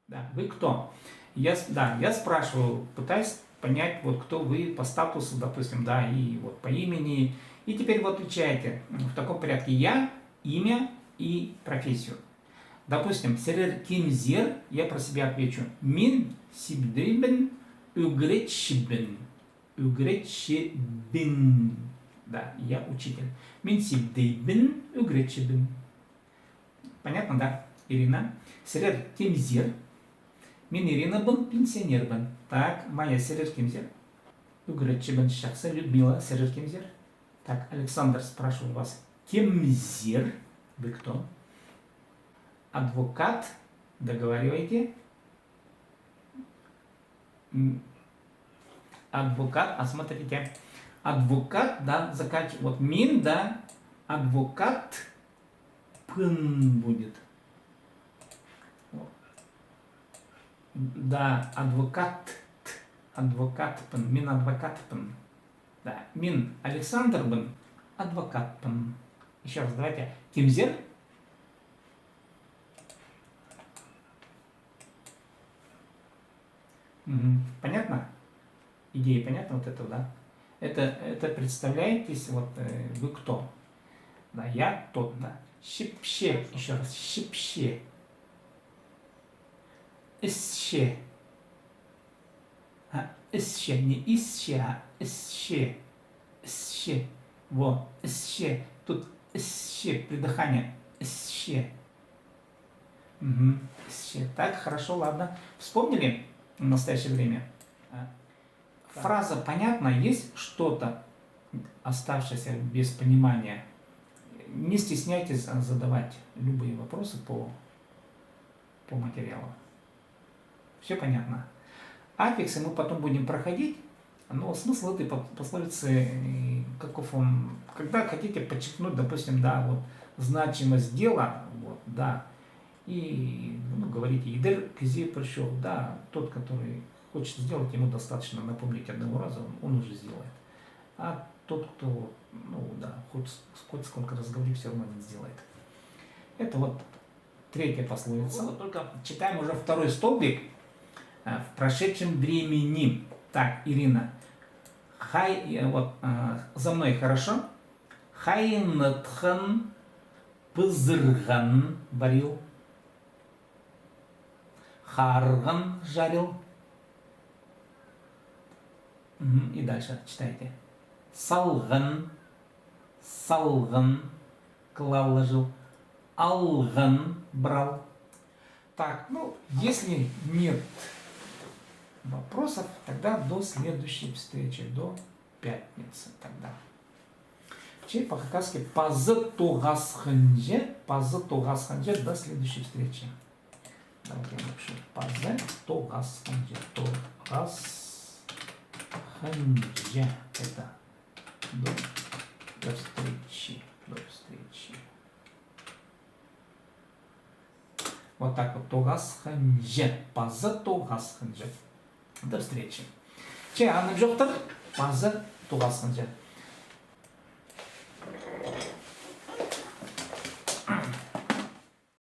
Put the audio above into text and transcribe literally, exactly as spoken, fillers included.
Да, вы кто? Я, с- да, я спрашиваю, пытаюсь понять, вот кто вы по статусу, допустим, да, и вот по имени. И теперь вы отвечаете, м, в таком порядке: я, имя и профессию. Допустим, сірер кемзер, я про себя отвечу. Мин Сибдейбін, ӱгретчібін. Ӱгретчібін. Да, я учитель. Мин Сибдейбін, ӱгретчібін. Понятно, да? Ирина. Сірер кемзер? Мин Иринабын, пенсионербін. Так, Майя, сірер кемзер? Ӱгретчібін, чахсы. Людмила, сірер кемзер? Так, Александр спрашивает вас. Кемзер? Вы кто? Адвокат. Договаривайте. М, адвокат, а смотрите. Адвокат, да, заканч- вот мин, да, адвокатпын будет. Да, адвокат, адвокатпын, мин адвокатпын. Да, мин Александрбын, адвокатпын. Ещё раз давайте. Кемзер? Мгм. Понятно? Идея понятна вот это, да? Это, это представляетесь, вот, э, вы кто? Да, я тот, да. Чіпче, ещё раз, чіпче. Ісче. А, ісче, не исче, а ісче. Ісче. Во, ісче. Тут ісче, придыхание. Ісче. Мгм. Ісче. Так, хорошо, ладно. Вспомнили в настоящее время? А, фраза понятна, есть что-то, оставшееся без понимания? Не стесняйтесь, а, задавать любые вопросы по, по материалу. Все понятно. Аффиксы мы потом будем проходить, но смысл этой по- пословицы, э, каков он, когда хотите подчеркнуть, допустим, да, вот, значимость дела, вот, да, и, ну, говорите, идер кізі пір чох, да, тот, который хочет сделать, ему достаточно напомнить одного раза, он, он уже сделает. А тот, кто, ну, да, хоть, хоть сколько раз говори, все равно не сделает. Это вот третья пословица. Вот только читаем уже второй столбик, а, в прошедшем времени. Так, Ирина. Хай, э, вот, а, за мной, хорошо? Хайнатхан, пызырған, варил. Харған, жарил. Мгм, и дальше читайте. Салған, салған, клал, ложил. Алған, брал. Так, ну, если нет вопросов, тогда до следующей встречи, до пятницы тогда. Че по-хакасски пазы тоғасханҷа, пазы тоғасханҷа, до следующей встречи. Давайте я напишу. Пазы тоғасханҷа, тоғасханҷа. Это до, до встречи, до встречи. Вот так вот. Тоғасханҷа, пазы тоғасханҷа. До встречи. Че, анымҷохтар, пазы тоғасханҷа.